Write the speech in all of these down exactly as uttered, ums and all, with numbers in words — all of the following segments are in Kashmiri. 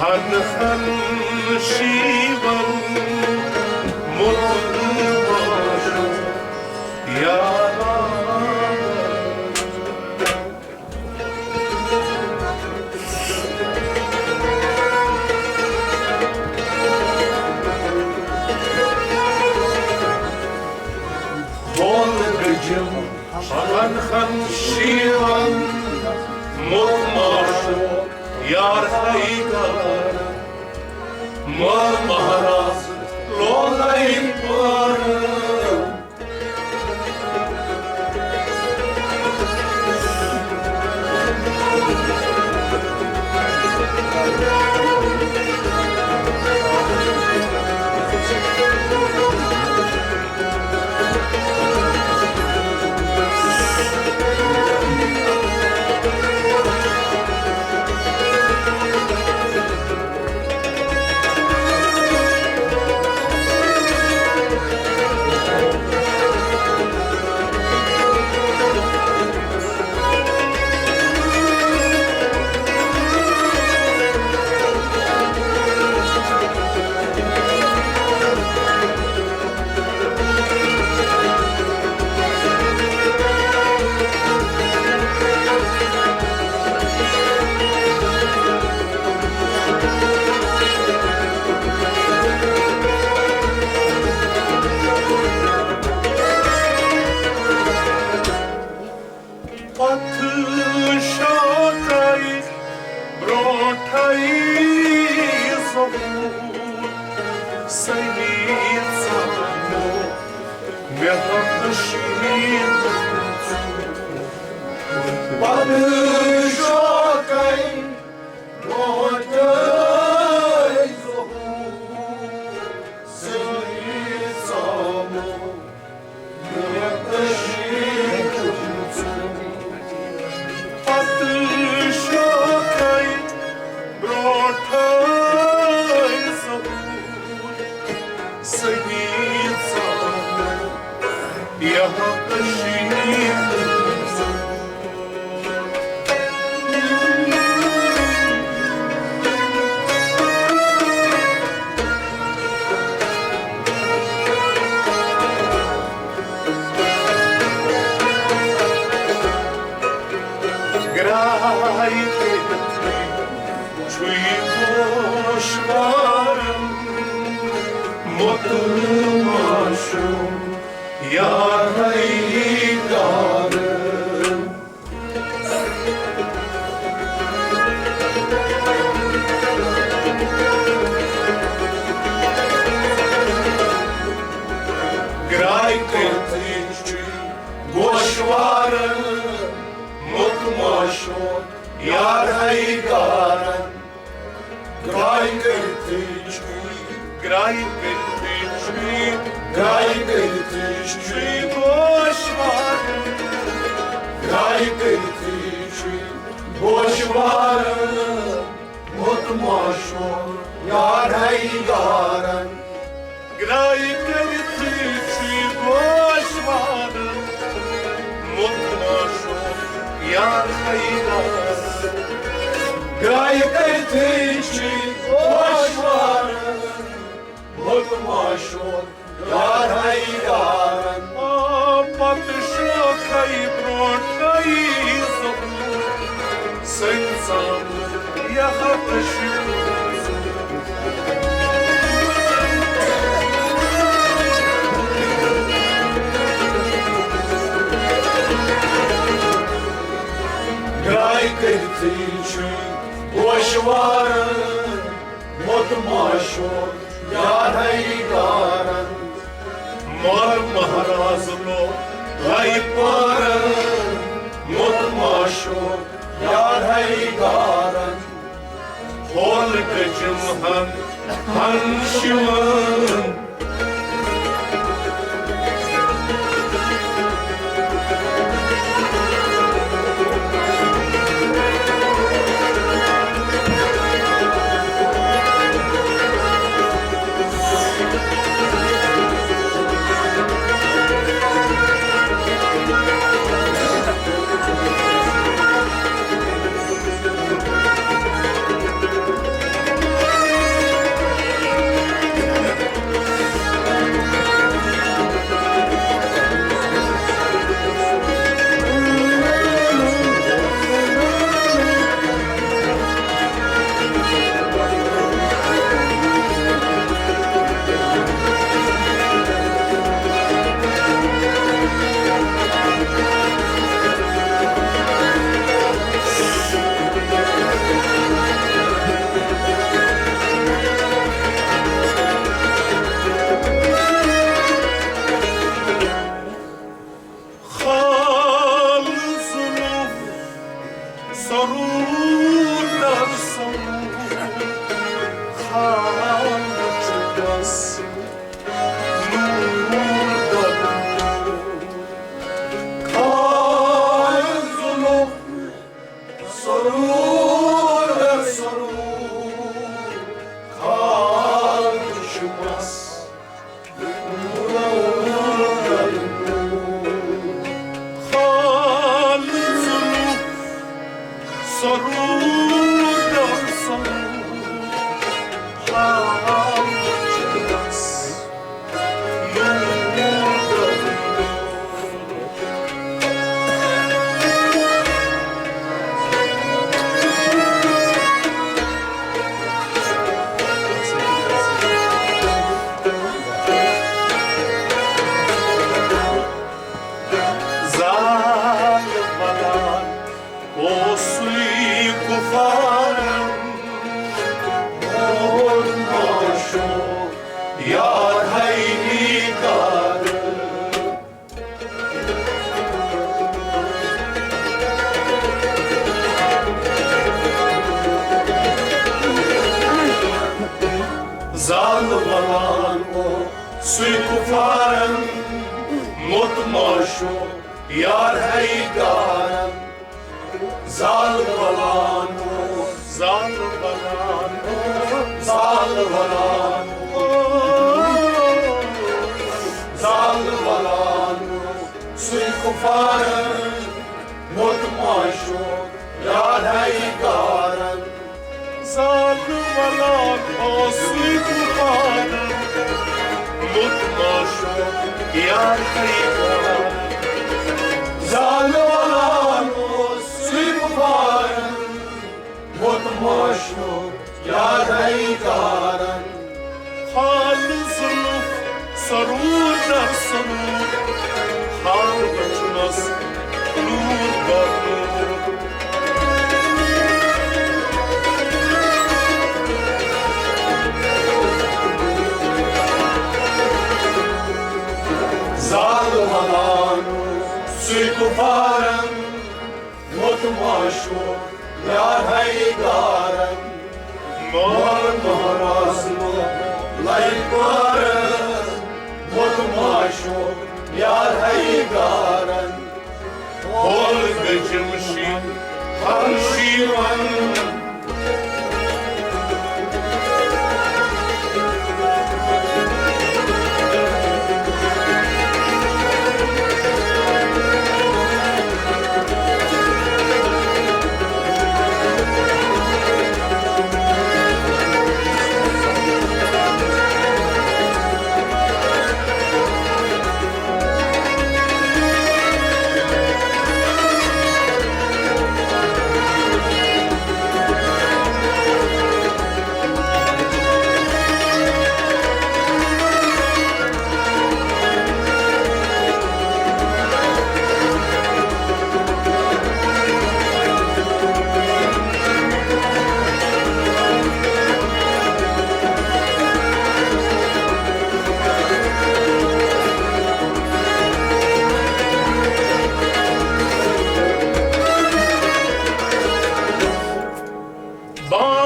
ہن ہن شیون مُلہٕ ماشو یارا۔ بول گجم ہن ہن شیون مُلہٕ ماشو یار حیدر، مول مہراز لولے پار۔ پتہٕ شوقے برونٛٹھے ظہوٗر سٔری ژامو مےٚ ہا کٔشیٖر۔ پتہٕ شوقے برونٛٹھے ظہوٗر سٔری ژامو پتہٕ شوقے برونٛٹھے ظہوٗر سٔری ژامو یہاں کشمیر۔ گرٛاے کٔرِتھ چھُے گوش وارن، مۄکلہٕ ماشو یارے گارن۔ گرٛاے کٔرِتھ چھُے گوش وارن، مۄکلہٕ ماشو یارے گارن۔ گرٛاے کٔرِتھٕے چھُے، گرٛاے کٔرِتھٕے چھُے، گرٛاے کٔرِتھٕے چھُے گوش وارن۔ گرٛاے کٔرِتھٕے چھُے گوش وارن، مۄکلہٕ ماشو یارے گارن۔ گرٛاے کٔرِتھٕے چھُے گوش وارن، مۄکلہٕ ماشو یارے گارن۔ گرٛاے کٔرِتھٕے چھُے گوش وارن، مۄکلہٕ ماشو یارے گارن۔ آ، پتہٕ شوقے برونٛٹھے ظہوٗر سٔری ژامو یہاں کشمیر۔ گرٛاے کٔرِتھٕے چھُے گوش وارن، مۄکلہٕ ماشو یارے گارن۔ مۄکلہٕ مہراز لولے پارن، مۄکلہٕ ماشو یارے گارن۔ ہول گٔجم ہن ہن شِوان۔ خالص لطف سرور در سرور، خالص بس نور در نور۔ خالص لطف سرور در سرور، خالص بس خالص لطف سرور در سرور، خالص نور در نور۔ زال ولان اوسُے کُفارن، مول ماشوق یار ہے بیکار۔ زال ولان اوسُے کُفارن، موت ماشوق یار ہے گارن۔ زال ولان اوس، زال ولان اوس، زال ولان اوس، زال ولان اوسُے کُفارن، موت ماشوق یار ہے گارن۔ زال ولان اوسُے کُفارن، موت ماشوق یار ہے گارن۔ زال ولان اوسُے کُفارن، موت ماشوق یار ہے گارن۔ خالص لطف سرور در سرور، خال وچھنس نور در نور۔ زال ولان اوسُے کُفارن، موت ماشوق یار ہے گارن۔ مول مہراز مو لے پارن، موت ماشوق یار ہے گارن۔ ہول گجم شی ہر شیون۔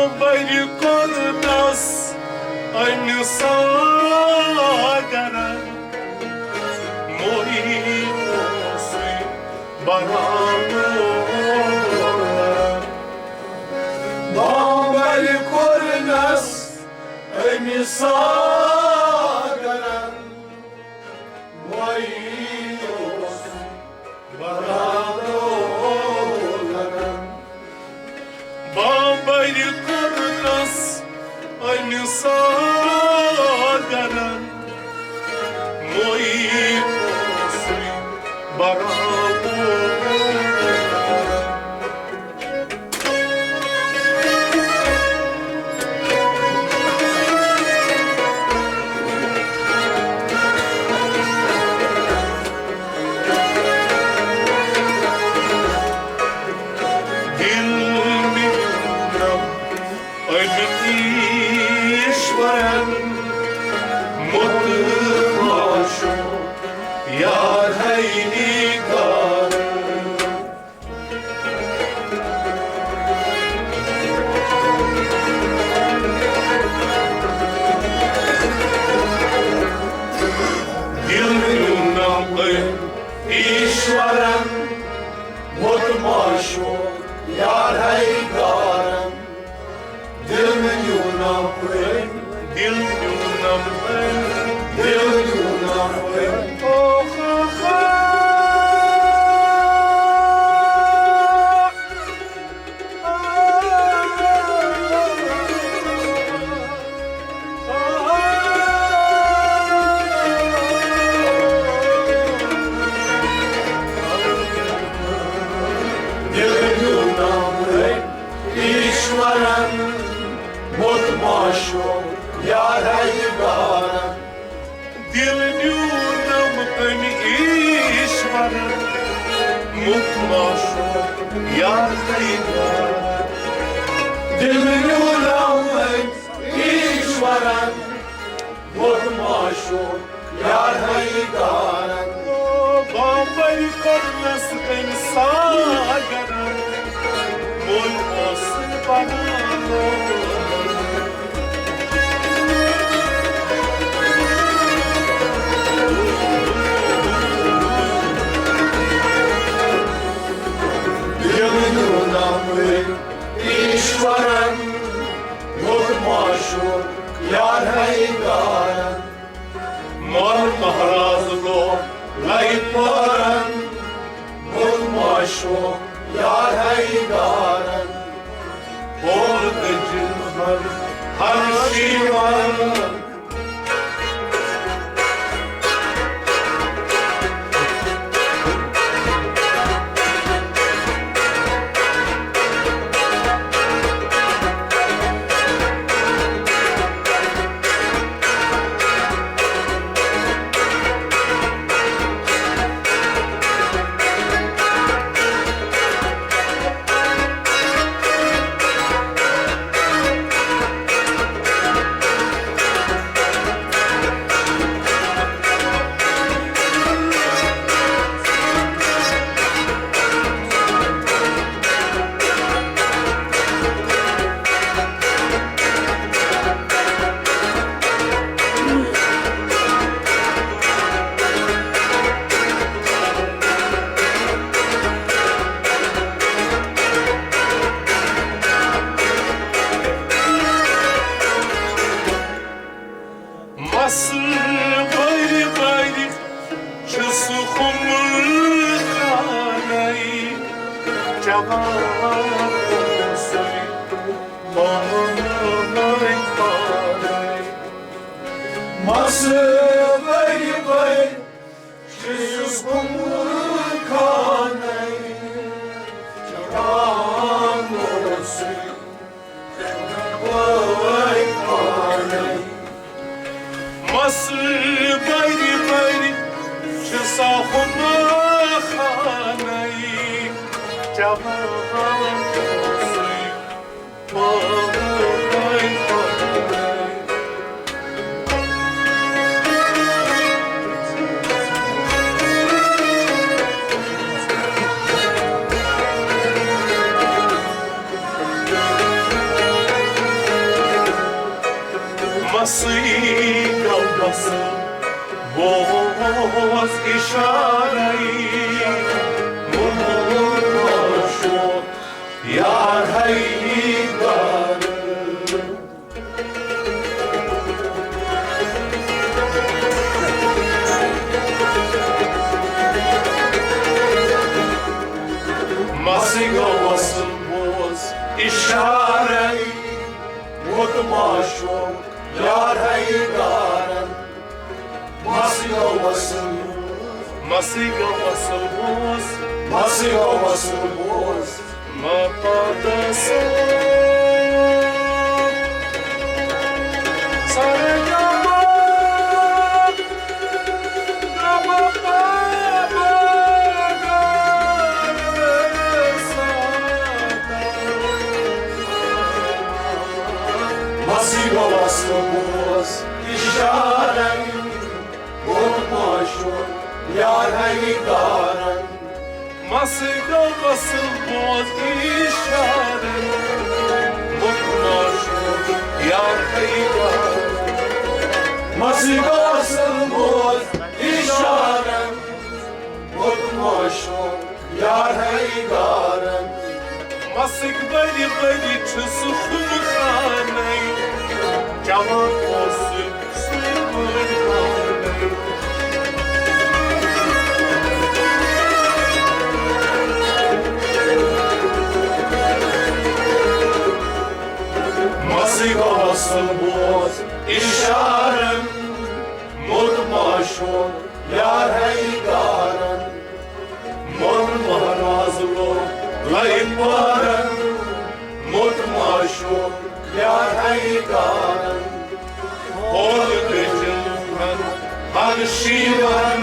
بمبرِ کوٚرنس أمۍ ساگرن، مویی اوسُے برابر۔ بمبرِ کوٚرنس أمۍ ساگرن، مویی اوسُے برابر۔ بمبرِ کوٚرنس أمۍ ساگرن، مویی اوسُے برابر۔ دِل میونم أمۍ ایشورن، موٚت ماشوق یار ہے گارن۔ دِل نیونم أمۍ ایشورن، موٚت ماشوق یار ہے گارن۔ دِل نیونم أمۍ، دِل نیونم أمۍ، دِل نیونم أمۍ۔ او ہو ہو۔ دِل نیونم أمۍ ایشورن، موٚت ماشوق یار ہے گارن۔ دِل نیونم أمۍ ایشورن، موٚت ماشوق یار ہے گارن۔ دِل نیونم أمۍ ایشورن، موٚت ماشوق یار ہے گارن۔ او بمبرِ کوٚرنس أمۍ ساگرن، مویی اوسُے برابر۔ دِل نیونم أمۍ ایشورن، موٚت ماشوق یار ہے گارن۔ مول مہراز گوٚو لَے پارن، موٚت ماشوق یار ہے گارن۔ ہول دٔجِل ہر، ہر شیٖوان۔ مَس بٔرۍ بٔرۍ چھُ سُہ ہُمہٕ خانَے چَوان اوسُے پانَے پانَے۔ مَس بٔرۍ بٔرۍ چھُ سُہ ہُمہٕ خانَے چَوان اوسُے پانَے پانَے۔ مَس بٔرۍ بٔرۍ چھُ سُہ ہُمہٕ خانَے چَوان اوسُے پانَے پانَے۔ سٕے گوٚو وصل، بوز اِشارَے، مُلکَس چھُ یار حیدر۔ مسٕے گوٚو وصل، بوز اِشارَے، ووت ما چھُ یار حیدرَن۔ مسٕے گوٚو وصل، مسٕے گوٚو وصل، بوز۔ مسٕے گوٚو وصل، بوز۔ ما پتہ سا۔ سارے گما، گما پا، گما سا۔ مسٕے گوٚو وصل، بوز اِشارَے، ووت ما چھُ یار حیدرَن۔ مسٕے گوٚو وصل، بوز اِشارَے، ووت ما چھُ یار حیدرَن۔ مسٕے گوٚو وصل، بوز اِشارَے، ووت ما چھُ یار حیدرَن۔ مسٕکۍ بٔرۍ بٔرۍ چھُ سُہ خُمہٕ خانَے، چٮ۪وان اوس سُہ سُے پٲنۍ پانَے۔ مسٕے گوٚو وصل، بوز اِشارَے، ووت ما چھُ یار حیدرَن۔ مول مہراز لوٚگ لَے پارَن، ووت ما چھُ یار حیدرَن۔ ہول دٔچھِن ہَن شیٖوَن۔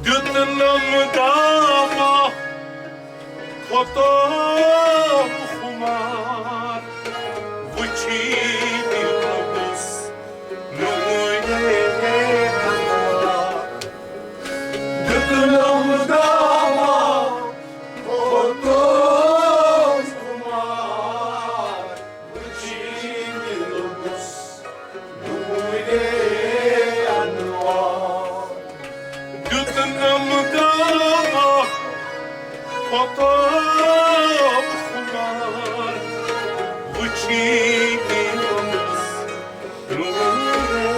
دیُت نم دامہ کھوٚتُم خُمار، وٕچھی دیُتُس نوٗرے انوار۔ دیُت نم دامہ کھوٚتُم خُمار، وٕچھی دیُتُس نوٗرے انوار۔ دیُتنم دامہ کھوٚتُم خُمار، وٕچھی دیُتُس نوٗرے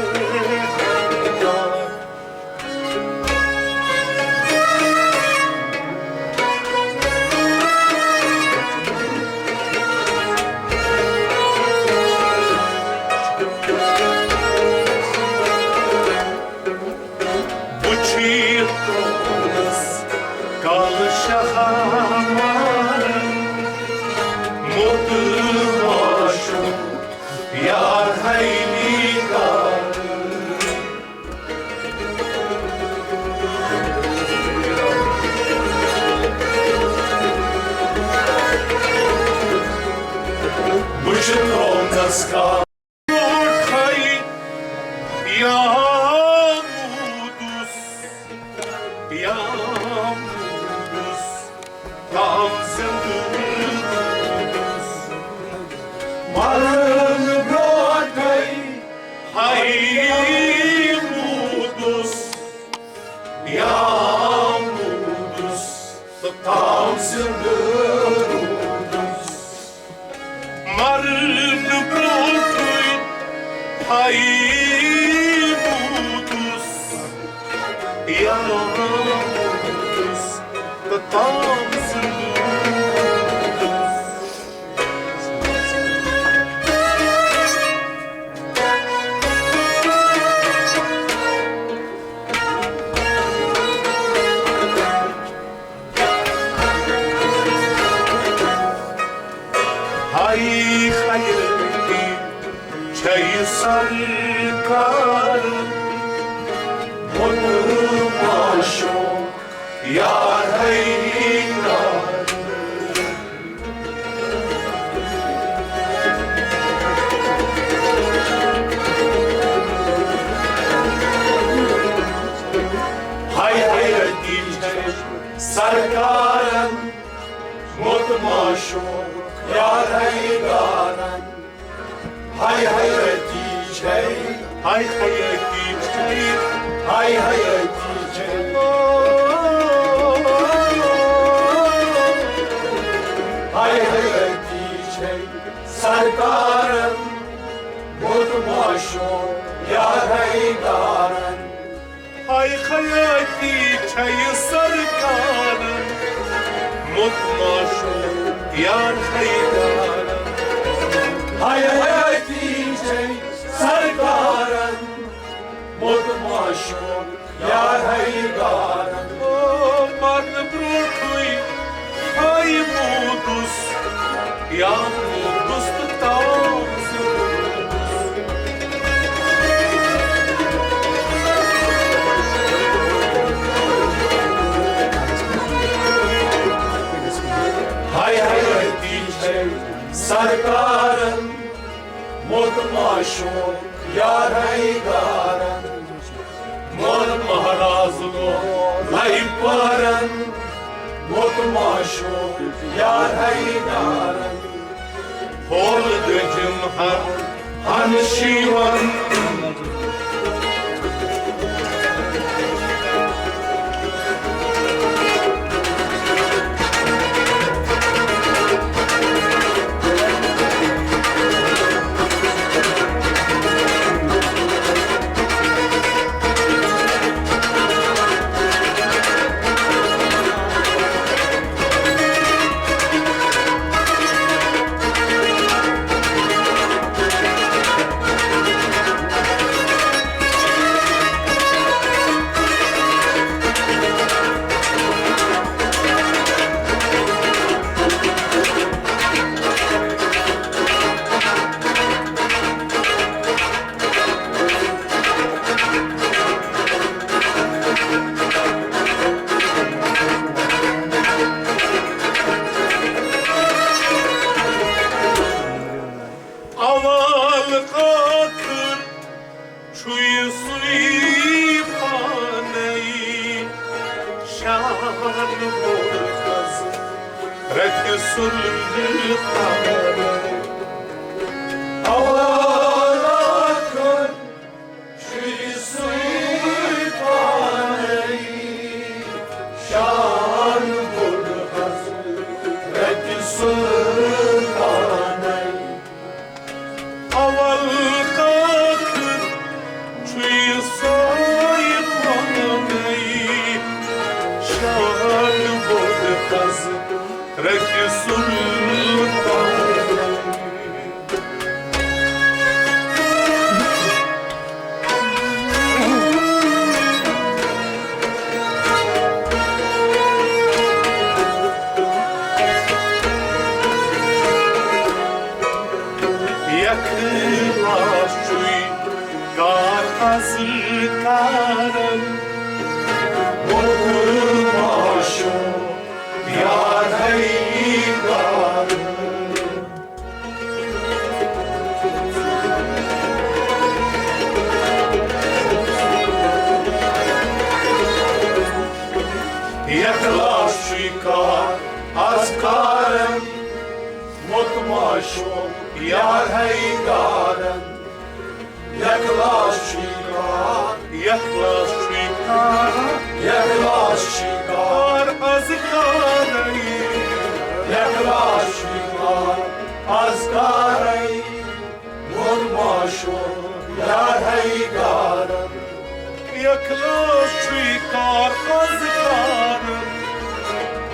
انوار۔ وٕچھِتھ ترٛوونَس کالہٕ شہمارَن، موٚت ماشوٗق یار حیدرَن۔ بہٕ چھُس ترٛوونَس کالہٕ برونٛٹھٕے یا موٗدُس، یا موٗدُس، تام زِنٛدٕ روٗدُس۔ مرنہٕ برونٛٹھٕے ہاے موٗدُس، یا موٗدُس، تام زِنٛدٕ روٗدُس۔ مرنہٕ برونٛٹھٕے ہاے موٗدُس، یاد تہٕ تام زٕ۔ ہاے خیٲلی چھے سرکار، ووٚنماشو یار حیدر۔ ہاے حیٲتی چھے سرکارن، ووٚنماشو یار حیدرن۔ ہاے حیٲتی چھے، ہاے حیٲتی چھے، ہاے حیٲتی چھے، ہاے حیٲتی چھے سرکارن، ووٚنماشو یار حیدرن۔ ہاے حیٲتی چھے سرکارن، ووٚنماشو یار حیدرن۔ ہاے حیٲتی چھے سرکارن، ووٚنماشو یار حیدرن۔ او مرنہٕ برونٛٹھٕے ہاے موٗدُس، یا موٗدُس تہٕ تام زِ روٗدُس۔ ہاے حیٲتی چھے سرکارن، ووٚنماشو یار حیدرن۔ مول مہراز لو لے پارن، ووٚنماشو یار حیدرن۔ ہول دٔجِم ہر ہن شیون۔ اول ٲخٕر چھُے سُے پانے، شان بوٚڑ حضرت سلطان۔ اول ٲخٕر چھُے سُے پانے، شان بوٚڑ حضرت سلطانے۔ اول ٲخٕر چھُے سُے پانے، شان بوٚڑ حضرت سلطانے۔ اخلاص چھُے کار از کرن، ووٚنماشو یار حیدر۔ اخلاص چھُے کار از کرن، ووٚنماشو یار حیدرن۔ اخلاص چھُے کار، اخلاص چھُے کار، اخلاص چھُے کار از کرن۔ اخلاص چھُے کار از کرن، ووٚنماشو یار حیدرن۔ اخلاص چھُے کار از کران،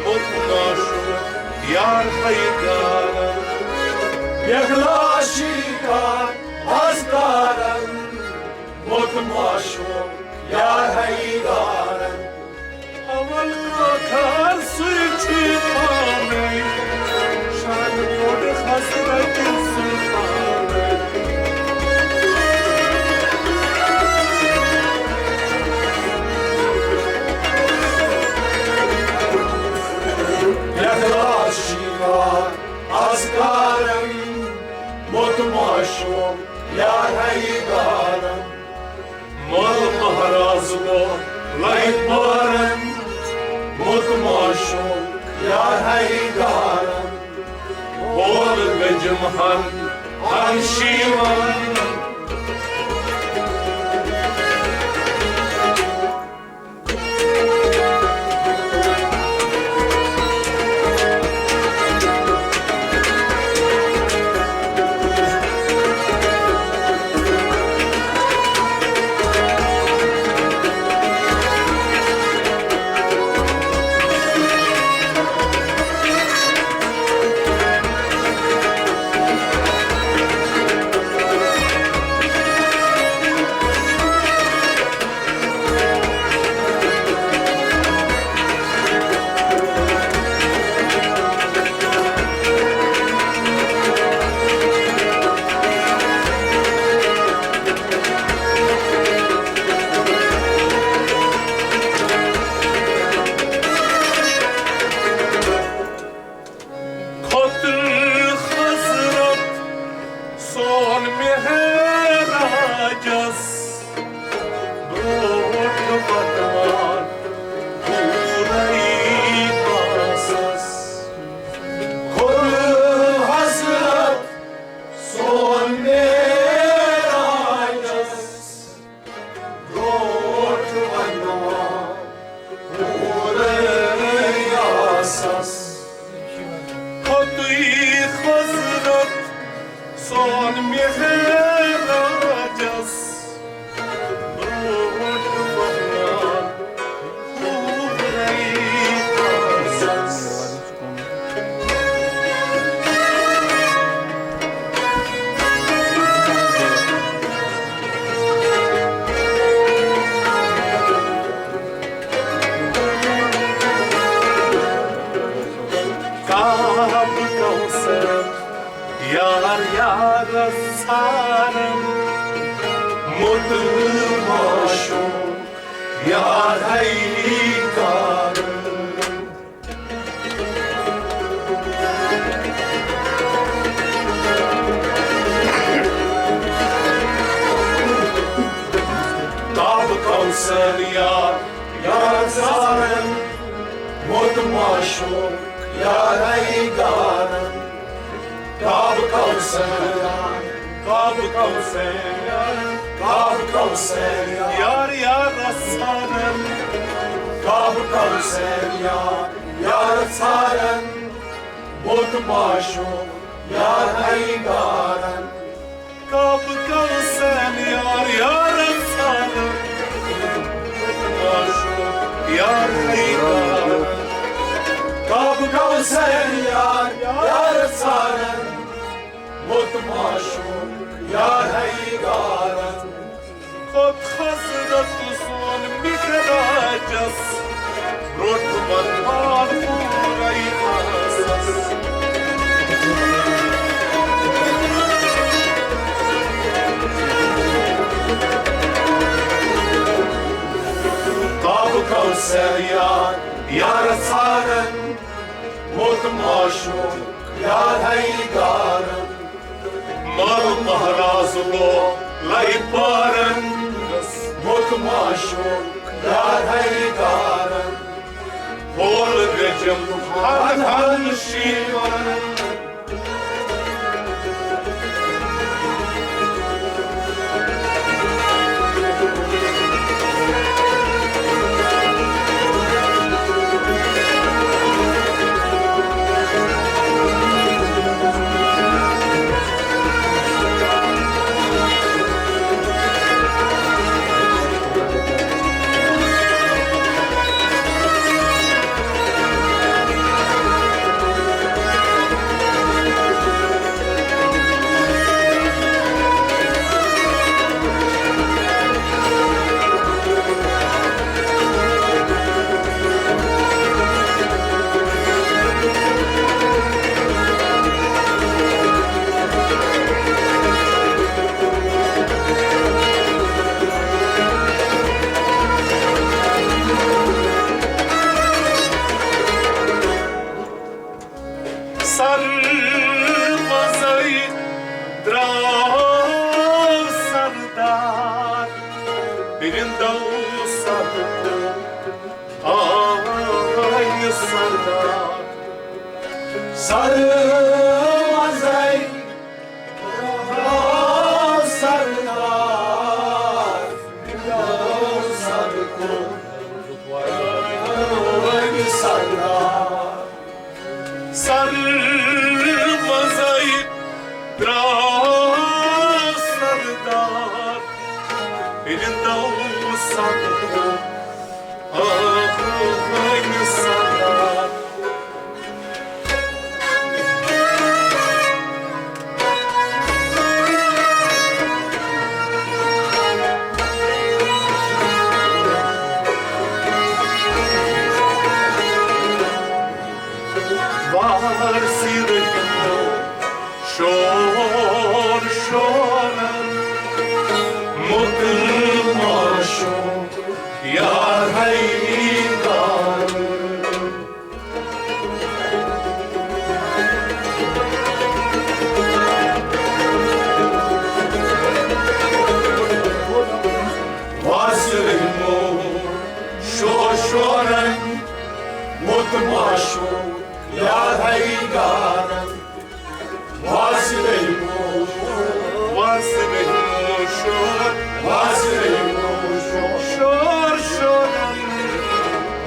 مُت معشوق یار حیدارن۔ اخلاص چھُے کار از کران، مُت معشوق یار حیدارن۔ اول کاکار سُے چھُے پانے، شان کوٚر حضرت سلطانن۔ اخلاص چھُے کار از کران، مُت معشوق یار حیدارن۔ مول مہراز گوٚو لَے پارن، مُت معشوق یار حیدارن۔ مول گٔجم ہن ہن شیون۔ کھوٚت حضرت سون معراجس، برونٛٹھ پکان حورے پاسس۔ کھوٚت حضرت سون معراجس، برونٛٹھ پکان حورے پاسس۔ کھوٚتُے حضرت سون معراجس، برونٛٹھ پکان حورے پاسس۔ کعب کوثر یار یارس ژھارن، مُت معشوق یار حیدارن۔ کعب کوثر یار یار ژھارن، مُت معشوق یار حیدارن۔ کعب کوثر یار، کعب کوثر یار، کعب کوثر یار۔ یار یارس ژھارن۔ کعب کوثر یار یار ژھارن، مُت معشوق یار حیدارن۔ کعب کوثر یار یارس ژھارن، مُت معشوق یار حیدارن۔ کعب کوثر یار یارس ژھارن، مُت معشوق یار حیدارن۔ کھوٚت حضرت سون معراجس، برونٛٹھ پکان حورے پاسس۔ کعب کوثر یار یارس ژھارن، مُت معشوق یار حیدارن۔ مول مہراز گوٚو لَے پارن، مُت معشوق یار حیدارن۔ مول گٔجم ہن ہن شیون۔ رِندو سر تہٕ آنہِ سردار۔ سر منٛزے آو سردار، رِندو سر تہٕ آنہِ سردار۔ سر منٛزے درٛاو سردار، رِندو سر تہٕ آنہِ سردار۔ وارسی رٔٹِو شور شورن، مُتہٕ ماشو یار حیدر۔ وارسی رٔٹِو شور شورن، مُتہٕ ماشو یار حیدر۔ وارسی رٔٹِو، وارسی رٔٹِو شور، وارسی رٔٹِو شور، شور شورن۔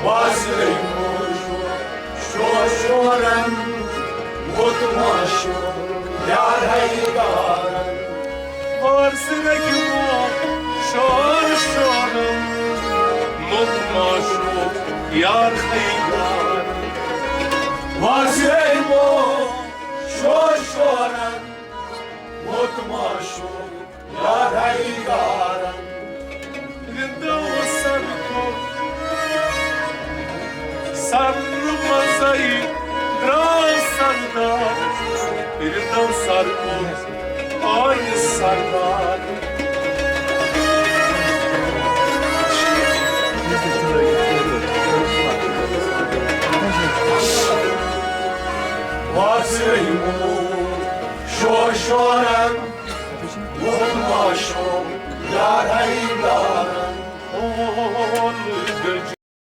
وارسی رٔٹِو شور، شور شورن، مُتہٕ ماشو یار حیدر۔ وارسی رٔٹِو شور شورن، مُتہٕ ماشو یار حیدر۔ وارسی رٔٹِو شور شورن، مُتہٕ ماشو یار حیدر۔ رِندو سر تہٕ سر منٛزے درٛاو سردار، رِندو سر تہٕ آنہِ سردار۔ وارسی رٔٹِو شور شورن، مُتہٕ ماشو یار حیدر۔